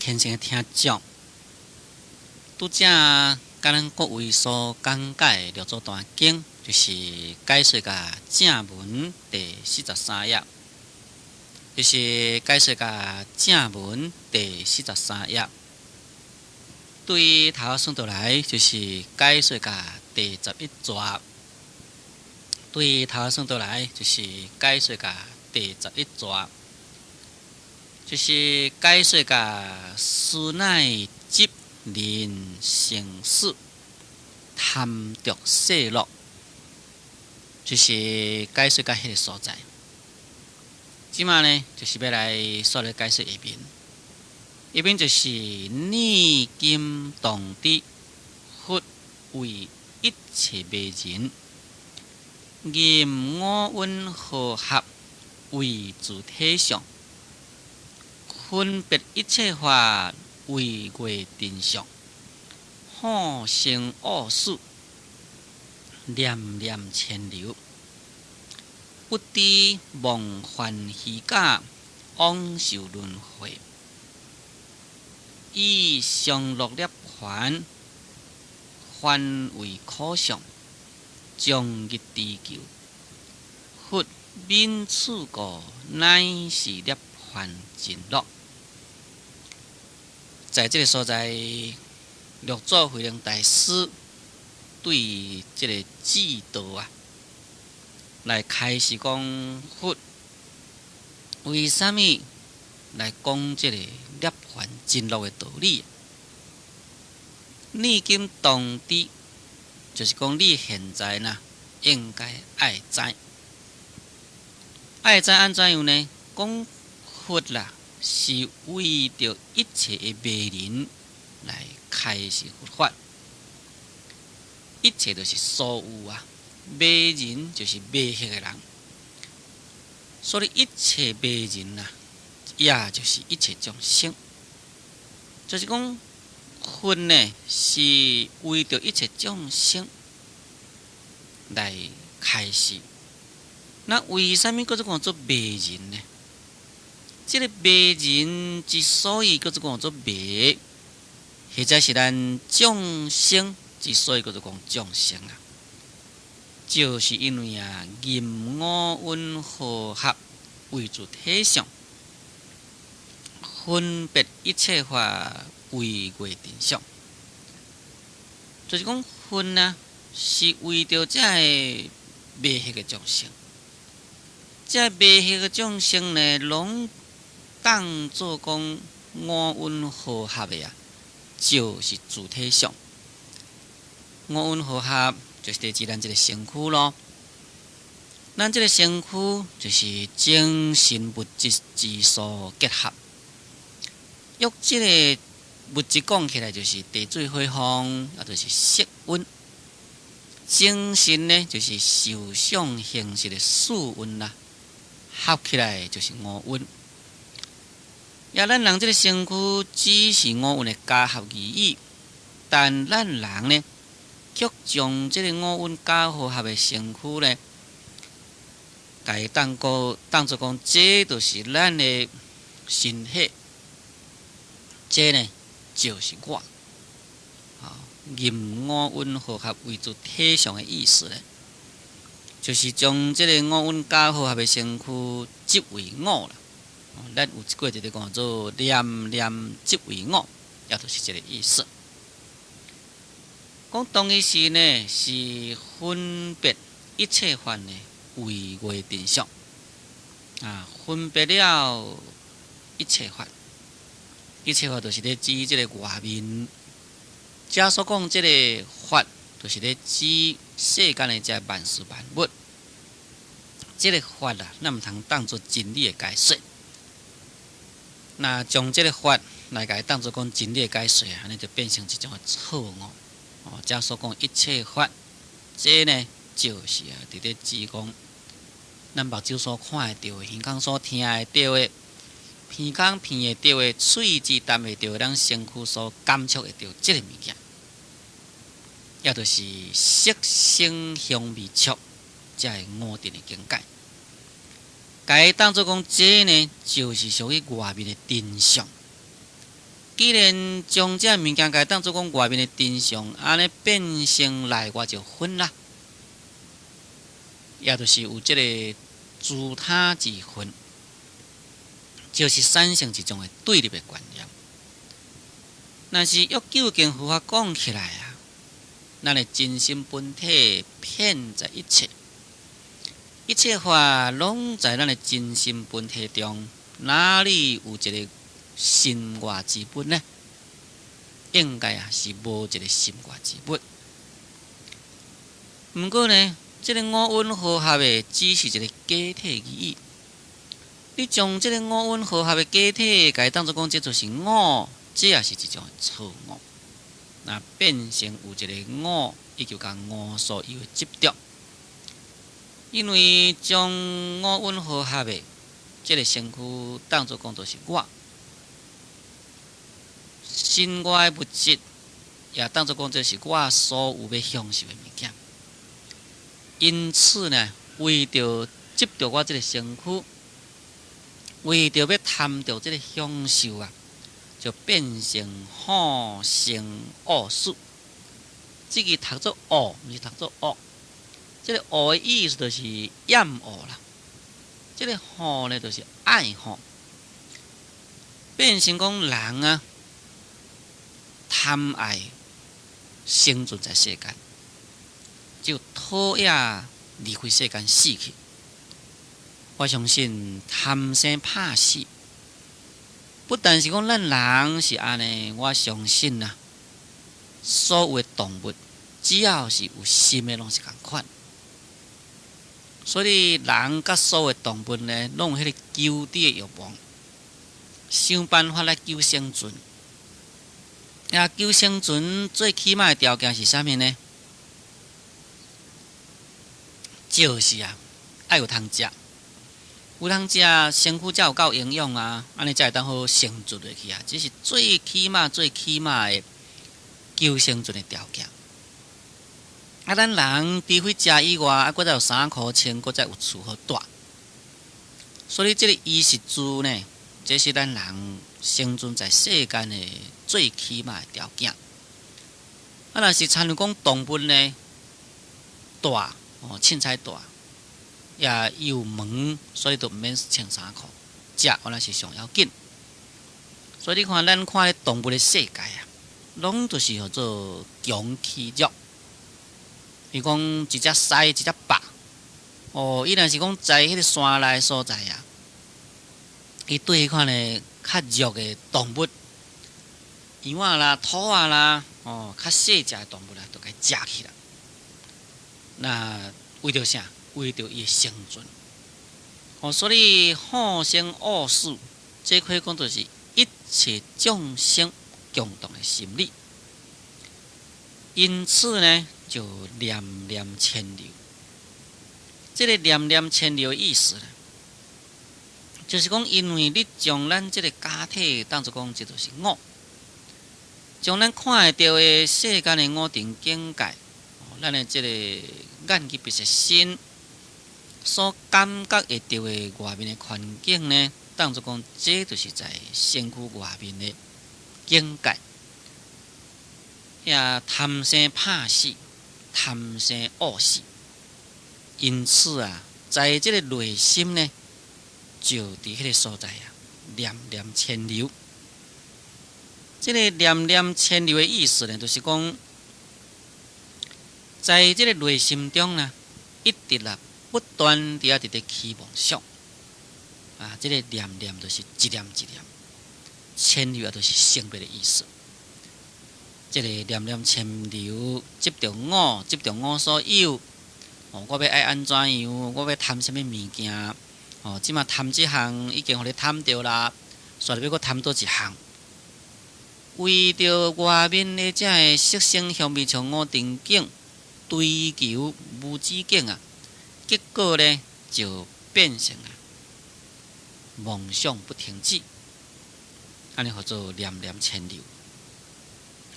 虔誠的聽眾，拄才佮咱各位所講解的六祖壇經，就是解說共正文第四十三頁，就是解說共正文第四十三頁。對頭算倒來，就是解說共第11逝。對頭算倒來，就是解說共第十一逝。就是解說共師乃執人生死貪著世樂，就是解說共彼个所在。這馬呢，就是欲來煞來解說下面，下面就是念今當知，佛為一切迷人，吟五蘊和合為自體相。分別一切法為外真相，好生惡死，念念遷流，不知妄幻虛假，枉受輪迴。以常樂涅槃，還為苦相，終日追求。佛愍此故，乃是涅槃真樂。在這个所在，六祖慧能大師對這个智道啊，來開示講佛為啥物來講這个涅槃真樂的道理？你今當知，就是講你現在呢，應該愛知，愛知按怎樣呢？講佛啦，是為著一切的迷人來開示佛法，一切就是所有啊，迷人就是迷惑的人，所以一切迷人啊，也就是一切眾生，就是講佛呢是為著一切眾生來開示。那為啥物閣做講做迷人呢？這个迷人之所以叫做講做迷，或者是咱眾生之所以叫做講眾生啊，就是因為啊，吟五蘊和合為自體相，分別一切法為外真相，就是講佛啊，是為著這个迷惑的眾生，這个迷惑的眾生呢，攏當做講五蘊和合的啊，就是自體相。五蘊和合就是佇指咱這个身軀囉。咱這个身軀就是精神物質之所結合。用這个物質講起來，就是地水火風，也就是色蘊。精神呢，就是受想行識的四蘊啦，合起來就是五蘊。也咱人這个身軀只是五蘊的加合而已，但咱人呢，卻將這個五蘊加和合的身軀呢，共伊當過當做講，這就是咱的身體，這呢就是我。啊，吟五蘊和合為自體相的意思呢，就是將這個五蘊加和合的身軀執為我啦。咱有一句就是講做念念執為我，也就是這个意思。講當彼時呢，是分別一切法呢為外真相啊，分別了一切法，一切法就是咧指這个外面。遮所講這个法，就是咧指世間的這萬事萬物。這个法啊，咱毋通當做真理的解說。若將這个法來共伊當做講真理的解說，按呢就變成一種錯誤。哦，遮所講一切法，這呢就是啊，佇咧指講，咱目睭所看會著的，耳孔所聽會著的，鼻孔鼻會著的，喙舌啖會著的，咱身軀所感觸會著這个物件，也就是色聲香味觸，這个五蘊的境界。共伊當做講，這呢就是屬於外面的真相。既然將這物件共當做講外面的真相，按呢變成內外就分啦，也就是有這个自他之分，就是產生一種的對立的觀念。若是欲究竟佛法講起來啊，咱的真心本體遍在一切，一切法攏在咱的真心本體中，哪裡有一個身外之物呢？應該啊是無一個身外之物。毋過呢，這個五蘊和合的只是一個假體而已。你將這個五蘊和合的假體，共伊當做講這就是我，這也是一種錯誤。那變成有一個我，以及共我所有的執著，因為將五蘊和合的這個身軀當做講做是我。身外物質也當做講這是我所有欲享受的物件。因此呢，為著執著我這个身軀，為著欲貪著這个享受啊，就變成好生惡死。這个讀做惡，毋是讀做惡。這个惡的意思就是厭惡啦。這个好呢，就是愛好。變成講人啊，貪愛生存在世間，就討厭離開世間死去。我相信貪生怕死，不但是講咱人是按呢，我相信啊，所有的動物只要是有心的，攏是仝款。所以人佮所有的動物呢，攏有彼个求知的欲望，想辦法來求生存。啊，求生存最起碼的條件是啥物呢？就是啊，愛有通食，有通食，身軀才有夠營養啊，按呢才會當好生存落去啊。這是最起碼、最起碼的求生存的條件。啊，咱人除非食以外，啊，閣再有衫褲穿，閣再有厝好蹛。所以，這个衣食住呢，這是咱人生存在世間的最起碼的條件。啊，若是親像講動物呢，蹛哦，凊彩蹛，也有毛，所以就毋免穿衫褲，食原來是上要緊。所以你看，咱看彼動物的世界啊，攏就是號做強欺弱。比如講，一隻獅，一隻豹，哦，伊若是講在彼个山內所在啊，伊對彼款的較弱的動物，羊仔啦、兔仔啦，哦，較細隻的動物啦，就共伊食去啦。那為著啥？為著伊的生存。哦，所以好生惡死，這可以講就是一切眾生共同的心理。因此呢，就念念遷流。這个念念遷流的意思呢，就是講，因為你將咱這个假體當做講，這就是我，將咱看會著的世間的五塵境界，咱的這个眼耳鼻舌身所感覺會著的外面的環境呢，當做講，這就是在身軀外面的境界。遐貪生怕死，貪生惡死，因此啊，在這个內心呢，就佇彼个所在啊，念念遷流。這个念念遷流的意思呢，就是講，在這个內心中呢，一直啊不斷佇遐佇咧起妄想。啊，這个念念就是一念一念，遷流啊，就是生滅的意思。這个念念遷流，執著我，執著我所有。哦，我欲愛按怎樣？我欲貪啥物物件？哦，這馬貪這項已經予你貪著啦，煞欲閣貪佗一項。為著外面的這个色聲香味觸五塵境，追求無止境啊，結果呢就變成啊妄想不停止，按呢號做念念遷流。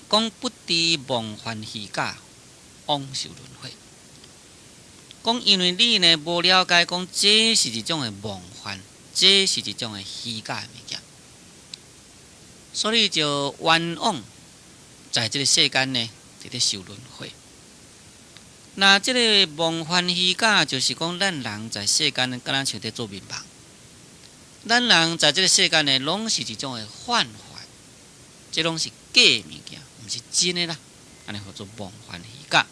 講不知妄幻虛假，枉受輪迴。講因為你呢無了解，講這是一種的妄幻，這是一種的虛假的物件。所以就冤枉在這个世間呢，佇咧受輪迴。那這个夢幻虛假，就是講咱人在世間呢，敢若像佇做眠夢。咱人在這个世間呢，攏是一種的幻化，這攏是假物件，毋是真的啦。按呢號做夢幻虛假。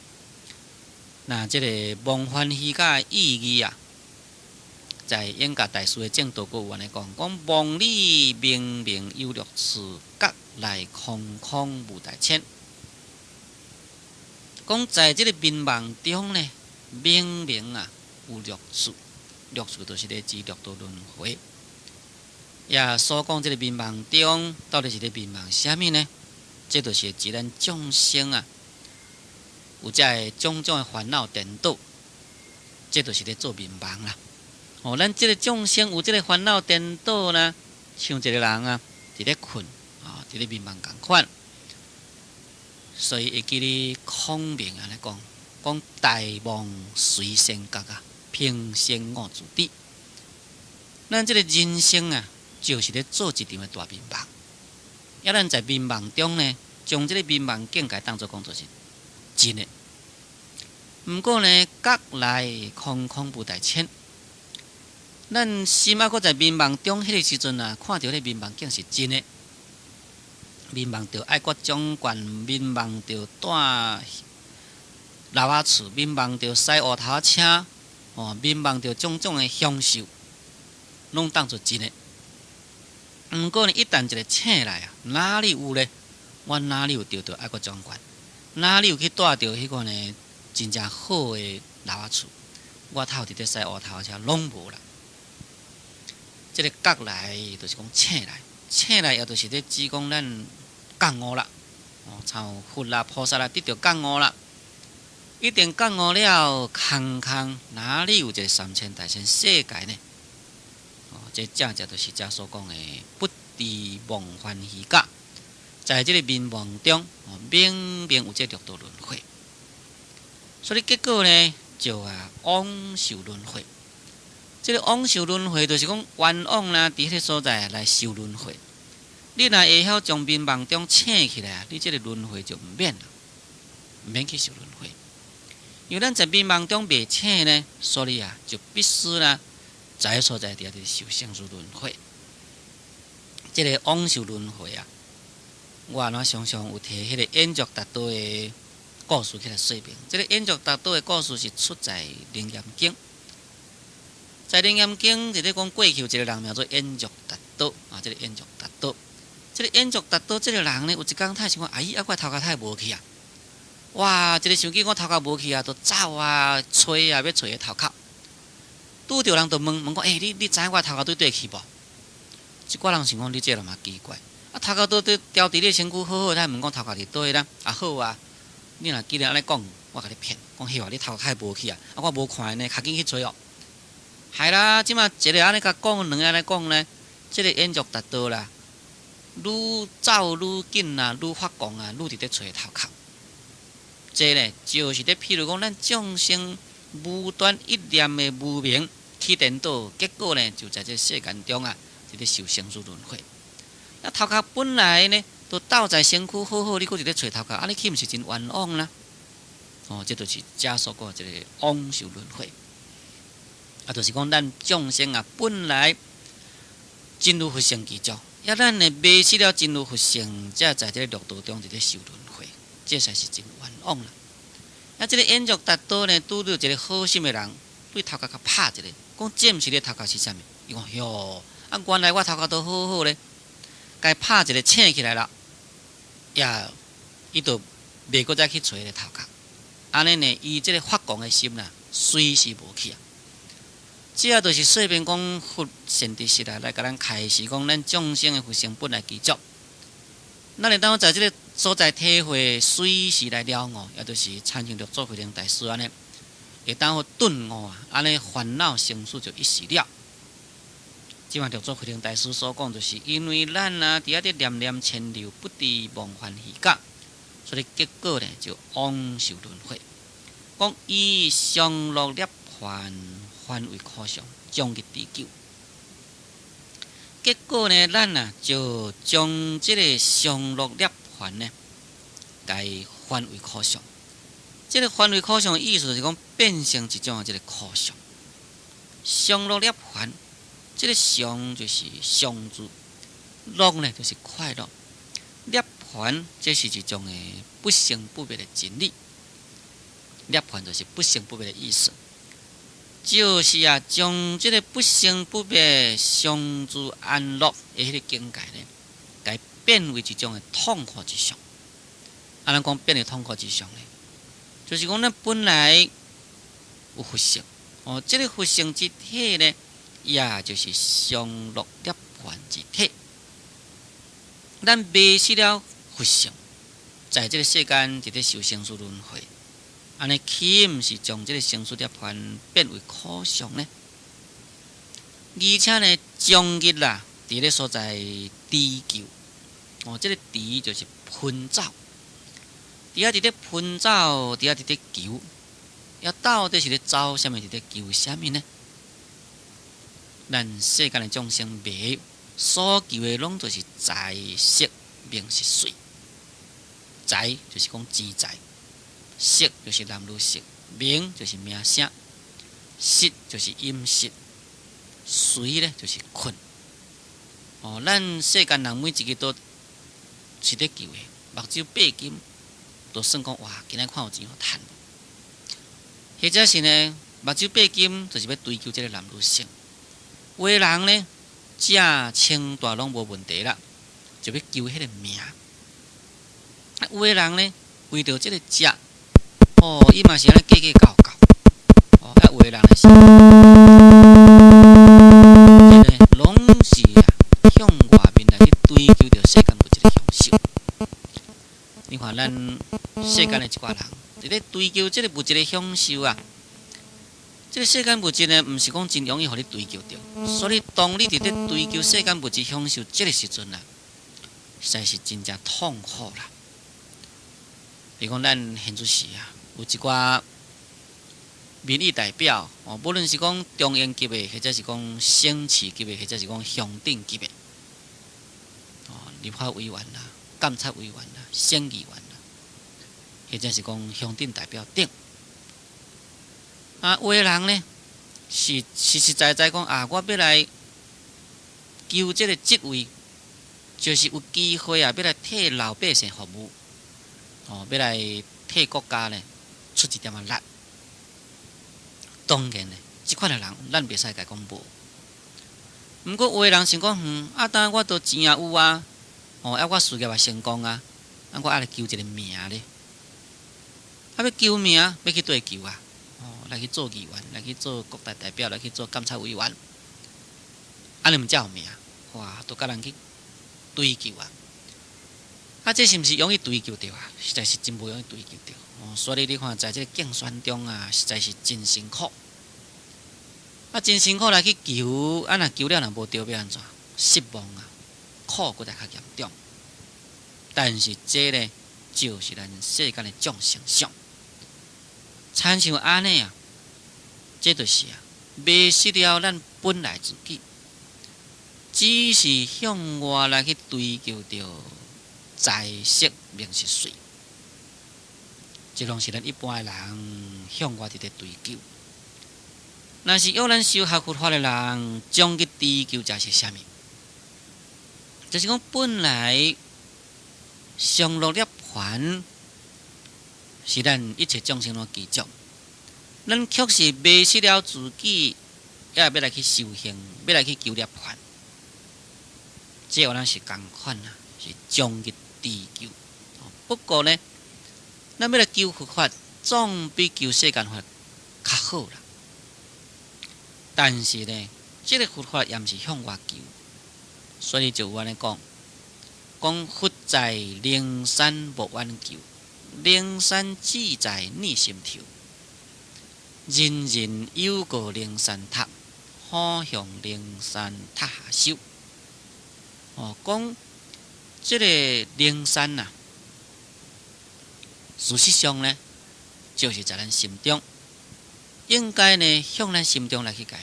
那這个夢幻虛假的意義啊，在演覺大師的證道閣有按呢講，講夢裡明明有六處，覺內空空無大千。講在這个眠夢中呢，明明啊有六處，六處就是咧指六道輪迴。也所講這个眠夢中，到底是咧眠夢啥物呢？這就是指咱眾生啊，有這个種種的煩惱顛倒，這就是咧做眠夢啦。哦，咱這个眾生有這个煩惱顛倒呢，像一个人啊，佇咧睏啊，佇咧眠夢仝款。所以會記得孔明按呢講，講大夢隨仙覺啊，平生我自知。咱這个人生啊，就是咧做一場的大眠夢。啊，咱在眠夢中呢，將這个眠夢境界當作講做是真的。毋過呢，覺內空空無大千。咱心猶閣在眠夢中彼个時陣啊，看著彼个眠夢境是真的。眠夢著愛國掌權，眠夢著住樓仔厝，眠夢著駛烏頭車，哦，眠夢著種種的享受，攏當作真的。毋過呢，一旦一个醒來啊，哪裡有咧？我哪裡有著著愛國掌權？哪裡有去住著彼款呢真正好的樓仔厝？我頭佇咧駛烏頭車，攏無啦。這个覺內就是講醒來，醒來也就是咧指講咱覺悟啦，哦，像佛啦、菩薩啦，得著覺悟啦。一定覺悟了，空空哪裡有一个三千大千世界呢？哦，這正正就是遮所講的不知夢幻虛假，在這个眠夢中，哦，明明有這六道輪迴，所以結果呢，就啊枉受輪迴。這个枉受輪迴，就是講冤枉啦，佇彼个所在來受輪迴。你若會曉將眠夢中醒起來啊，你這个輪迴就毋免啦，毋免去受輪迴。因為咱在眠夢中袂醒呢，所以啊，就必須啦，在彼所在佇遐佇受生死輪迴。這个枉受輪迴啊，我按怎常常有提彼个演述達道的故事起來說明。這个演述達道的故事是出在《楞嚴經》。在《楞嚴經》佇咧講過去有一个人名做演述達道啊，這个演述達道，這个演述達道這个人呢，有一工他想講，哎，啊，我頭殼太無去啊！哇，一个想起我頭殼無去啊，就走啊，揣啊，欲揣彼頭殼。拄著人就問問講，欸，你知影我頭殼佗佗去無？一寡人想講，你這個人嘛奇怪，啊，頭殼都佇牢佇你身軀好好，他問講頭殼佇佗啦？啊好啊，你若既然按呢講，我共你騙，講彼話你頭殼無去啊？啊，我無看呢，較緊去揣哦。係啦，這馬一个按呢共講，兩个按呢講呢，這个演述達道啦，愈走愈緊啊，愈發狂啊，愈佇咧揣頭殼。這呢，就是咧，譬如講，咱眾生無端一念的無明起顛倒，結果呢，就在這世間中啊，佇咧受生死輪迴。啊，頭殼本來呢，都斗在身軀好好，你閣佇咧揣頭殼，按呢豈毋是真冤枉啦？哦，這就是遮所講這个枉受輪迴。啊，就是講咱眾生啊，本來真如佛性具足，啊，咱呢迷失了真如佛性，才在這个六道中佇咧受輪迴，這才是真冤枉啦。啊，這个演述達道呢，拄著一个好心的人，對頭殼共拍一下，講這毋是你頭殼是啥物？伊講喲，啊，原來我頭殼都好好咧，共拍一下醒起來啦，也伊就袂閣再去揣彼个頭殼。按呢呢，伊這个發狂的心啦，隨時無去啊。這就是說明講佛善知識來來共咱開示講，咱眾生的佛性本來具足。咱會當在這个所在體會，隨時來了悟，也就是親像六祖慧能大師按呢，會當予頓悟啊，按呢煩惱生死就一時了。這馬六祖慧能大師所講，就是因為咱啊，佇遐佇念念遷流，不知夢幻虛假，所以結果呢就枉受輪迴。講以常樂涅槃，幻為苦相，終日追求。結果呢，咱啊就將這个常樂涅槃呢，共翻為苦相。這个翻為苦相的意思就是講，變成一種的這个苦相。常樂涅槃，這个常就是常住，樂呢就是快樂，涅槃這是一種的不生不滅的真理。涅槃就是不生不滅的意思，就是啊，將這个不生不滅、常住安樂的彼个境界呢，共變為一種的痛苦之相。啊，咱講變為痛苦之相呢，就是講咱本來有佛性，哦，這个佛性之體呢，也就是常樂涅槃之體。咱迷失了佛性，在這个世間佇咧受生死輪迴。按呢豈毋是將這个生死涅槃變為苦相呢？而且呢，終日啦，佇咧所在追求，哦，這个追就是奔走，佇遐佇咧奔走，佇遐佇咧求，抑到底是咧走啥物？佇咧求啥物呢？咱世間的眾生迷所求的，攏就是財色名食睡。財就是講錢財。色就是男女色，名就是名聲，食就是飲食，睡呢就是睏。哦，咱世間人每一个都是咧求的，目睭閉金，都算講哇，今仔看有錢好趁無？或者是呢，目睭閉金就是欲追求這个男女性。有的人呢，食穿戴攏無問題啦，就欲求彼个名。啊，有的人呢，為著這个食，哦，伊嘛是按呢計計較較。哦，啊，有的人是，這个攏是啊，向外面來去追求著世間物質的享受。你看咱世間的一寡人，佇咧追求這个物質的享受啊，這个世間物質呢，毋是講真容易予你追求著。所以，當你佇咧追求世間物質享受這个時陣啊，實在是真正痛苦啦。比如講，咱現主時啊，有一寡民意代表哦，無論是講中央級的，或者是講省市級的，或者是講鄉鎮級的，哦，立法委員啦、監察委員啦、省議員啦，或者是講鄉鎮代表等。啊，有的人呢，是實實在在講啊，我欲來求這个職位，就是有機會啊，欲來替老百姓服務，哦，欲來替國家呢出一點仔力。當然呢，這款的人，咱袂使共伊講無。毋過有的人想講，啊，當我都錢也有啊，哦，啊，我事業也成功啊，啊，我愛來求一个名咧，啊，欲求名，欲去佗求啊？哦，來去做議員，來去做國大代表，來去做監察委員，按呢毋才有名，哇，都共人去追求啊！啊，這是毋是容易追求著啊？實在是真無容易追求著。哦，所以你看，在這个競選中啊，實在是真辛苦。啊，真辛苦來去求，啊，若求了若無著，欲按怎？失望啊，苦閣來較嚴重。但是這呢，就是咱世間的眾生相。親像按呢啊，這就是啊，迷失了咱本來自己，只是向外來去追求著財色名食睡，這攏是咱一般的人向外佇咧追求。若是約咱修學佛法的人，終去追求者是啥物？就是講本來常樂涅槃是咱一切眾生攏具足，咱卻是迷失了自己，也欲來去修行，欲來去求涅槃。這予咱是仝款啊，是終日追求。不過呢，咱欲來求佛法，總比求世間法較好啦。但是呢，這个佛法也毋是向外求，所以就有按呢講，講佛在靈山莫遠求，靈山只在你心頭。人人有個靈山塔，好向靈山塔下修。哦，講這个靈山啊，事實上呢，就是在咱心中，應該呢向咱心中來去共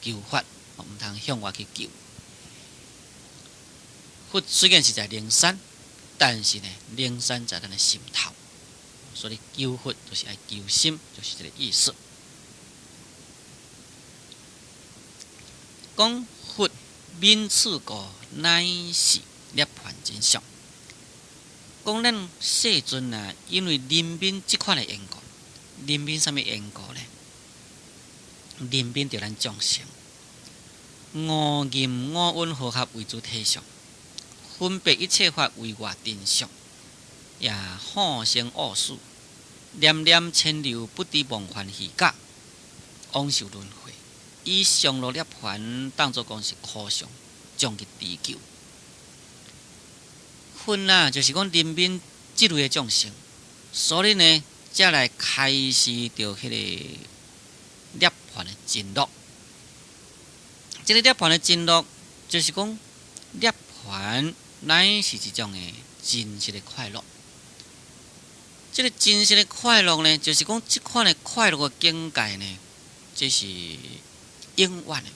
求法，毋通向外去求。佛雖然是在靈山，但是呢，靈山在咱的心頭，所以求佛就是愛求心，就是這个意思。講佛愍此故，乃是涅槃真相。講咱世尊啊，因為憐憫這款的緣故，憐憫啥物緣故呢？憐憫著咱眾生，五陰五蘊和合為主體相，分別一切法為外真相，也放生惡死，念念遷流不知忘返虛假，往受輪迴，以常樂涅槃當作講是苦相，終極追求。佛啊，就是講憐憫這類的眾生，所以呢，才來開示著彼個涅槃的真樂。這个涅槃的真樂，就是講涅槃乃是一種的真實的快樂。這个真實的快樂呢，就是講這款的快樂的境界呢，這是永遠的，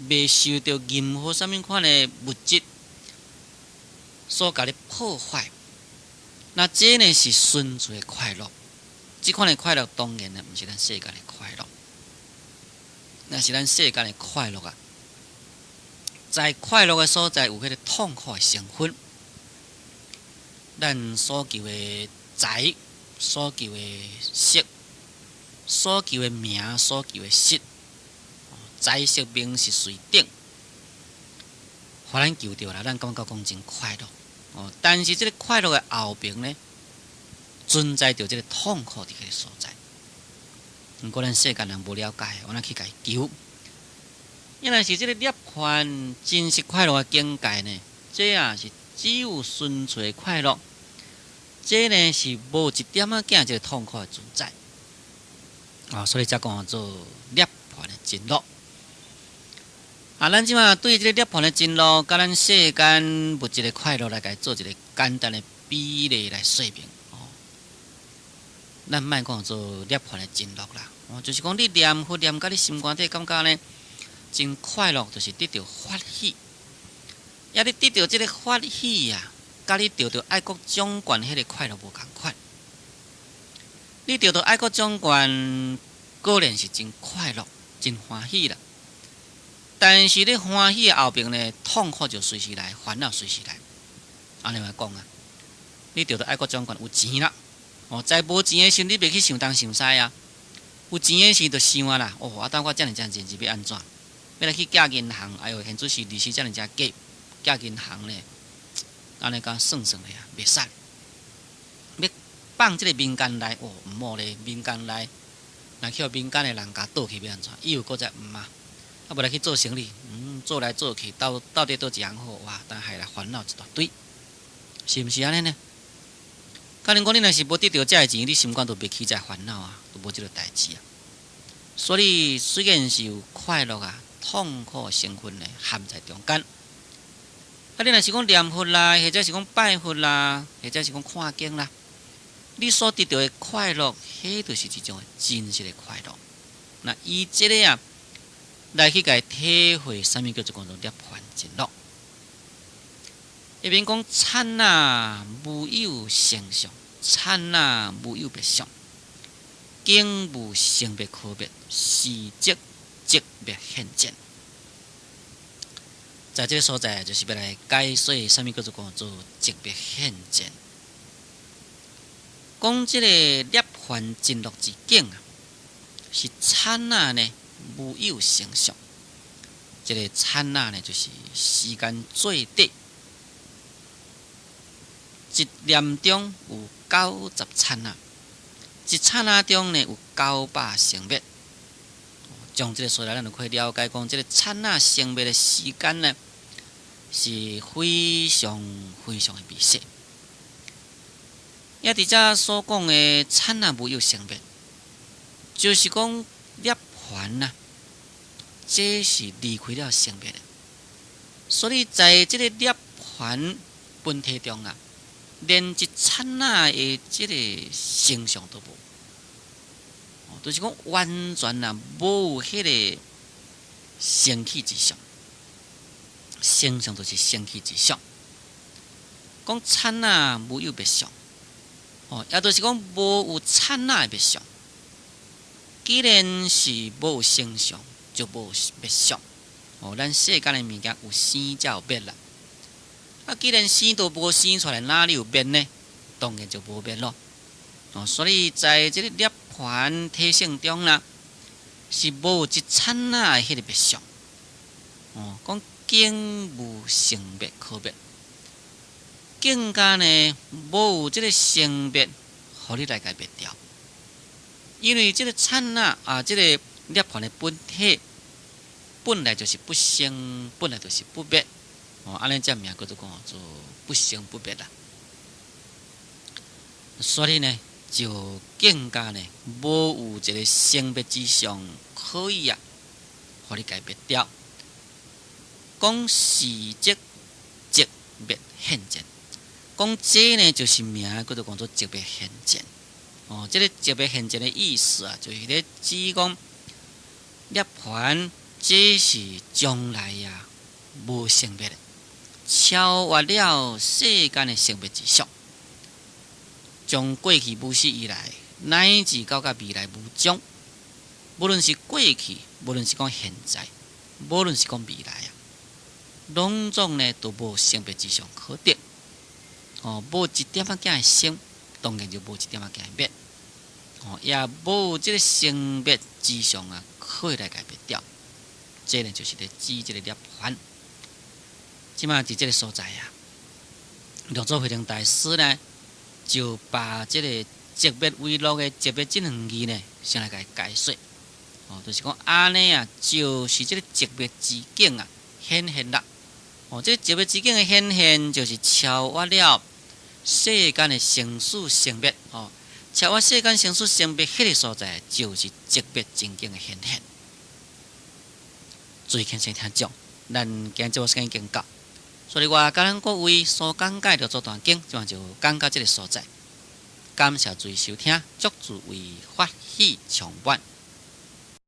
袂受著任何啥物款的物質所共你破壞。那這呢是純粹的快樂，這款的快樂當然呢，毋是咱世間的快樂。若是咱世間的快樂啊，在快樂的所在有彼个痛苦的成分。咱所求的財，所求的色，所求的名，所求的實，財色名食睡等，予咱求著啦，咱感覺講真快樂。哦，但是這个快樂的後爿呢，存在著這个痛苦佇彼个所在。毋過咱世間人無了解，我咱去共伊求。因為是這个涅槃真實快樂的境界呢，這啊是只有純粹的快樂，這呢是無一點仔仔這个痛苦的存在。啊，所以才講做涅槃的真樂。啊，咱這馬對這个涅槃的真樂，佮咱世間物質的快樂來共伊做一个簡單的比例來說明。哦，咱莫講做涅槃的真樂啦，哦，就是講你念佛念甲你心肝底感覺呢，真快樂，就是得著法喜。抑你得著這个法喜啊，佮你得著愛國獎券彼个快樂無仝款。你得著愛國獎券，固然是真快樂、真歡喜啦。但是你歡喜的後爿呢，痛苦就隨時來，煩惱隨時來。按呢來講啊，你得著愛國獎券有錢啦，哦，在無錢的時陣，你袂去想東想西啊。有錢的時就想啊啦，哦，啊，當我遮爾遮濟錢欲按怎？欲來去借銀行，哎喲，現在是利息遮爾遮低，借銀行呢，按呢敢算算的啊，袂使。欲放這个民間來，哦，毋好咧，民間來，若去予民間的人共倒去欲按怎？伊又閣再毋啊。啊，無來去做生意，做來做去，到到底佗一項好，哇，但害來煩惱一大堆，是毋是按呢呢？可能講你若是無得著遮个錢，你心肝就袂起這煩惱啊，就無這个代誌啊。所以雖然是有快樂啊、痛苦成分呢，含在中間。啊，你若是講念佛啦，或者是講拜佛啦，或者是講看經啦，你所得著的快樂，彼就是一種真實的快樂。那以這个啊，來去共伊體會，啥物叫做講做涅槃真樂。下面講剎那無有成相，剎那無有滅相，境無生滅可滅，是則寂滅現前。在這个所在，就是欲來解說啥物叫做講做寂滅現前。講這个涅槃真樂之境啊，是剎那呢無有成相。這个剎那呢，就是時間最短，一念中有90剎那，一剎那中呢有900生滅。從這个所在，咱就可以了解講，這个剎那生滅的時間呢，是非常非常的微細。也佇遮所講的剎那無有生滅，就是講涅槃啊，這是離開了生滅的。所以在這个涅槃本體中啊，連一剎那的這个成相都無，就是講完全啊無彼个生起之相。生相就是生起之相。講剎那無有滅相，哦，也就是講無有剎那的滅相。既然是無有生相，就無滅相。哦，咱世間的物件有生才有滅啦。啊，既然生都無生出來，哪裡有滅呢？當然就無滅咯。哦，所以在這个涅槃體性中啦，是無一剎那的彼个滅相。哦，講境無生滅可滅，更加呢無有這个生滅，予你來共滅掉。因為這个剎那啊，這个涅槃的本體本來就是不生，本來就是不滅。哦，按呢這名叫做講做不生不滅啦。所以呢，就更加呢，無有一个生滅之相可以啊，予你共滅掉。講是則寂滅現前，講這呢就是名叫做講做寂滅現前。哦，這个寂滅現前的意思啊，就是咧指講涅槃，這是將來啊無生滅的，超越了世間的生滅之相。從過去無始以來，乃至到甲未來無終，無論是過去，無論是講現在，無論是講未來啊，攏總呢都無生滅之相可得。哦，無一點仔仔的生，當然就無一點仔仔的滅。哦，也無這个生滅之相啊，可以來共滅掉。這呢就是咧指這个涅槃。這馬佇這个所在啊，六祖慧能大師呢，就把這个寂滅為樂的寂滅這兩字呢，先來共解說。哦，就是講按呢啊，就是這个寂滅之境啊，顯現啦。哦，這个寂滅之境的顯現，就是超越了世間的生死生滅。哦，超越世間生死生滅，彼个所在，就是寂滅真境的顯現。注意聽先聽講，咱今日節目時間已經到。所以我共咱各位所講解六祖壇經，這馬就講到這个所在。感謝注意收聽，祝諸位法喜充滿。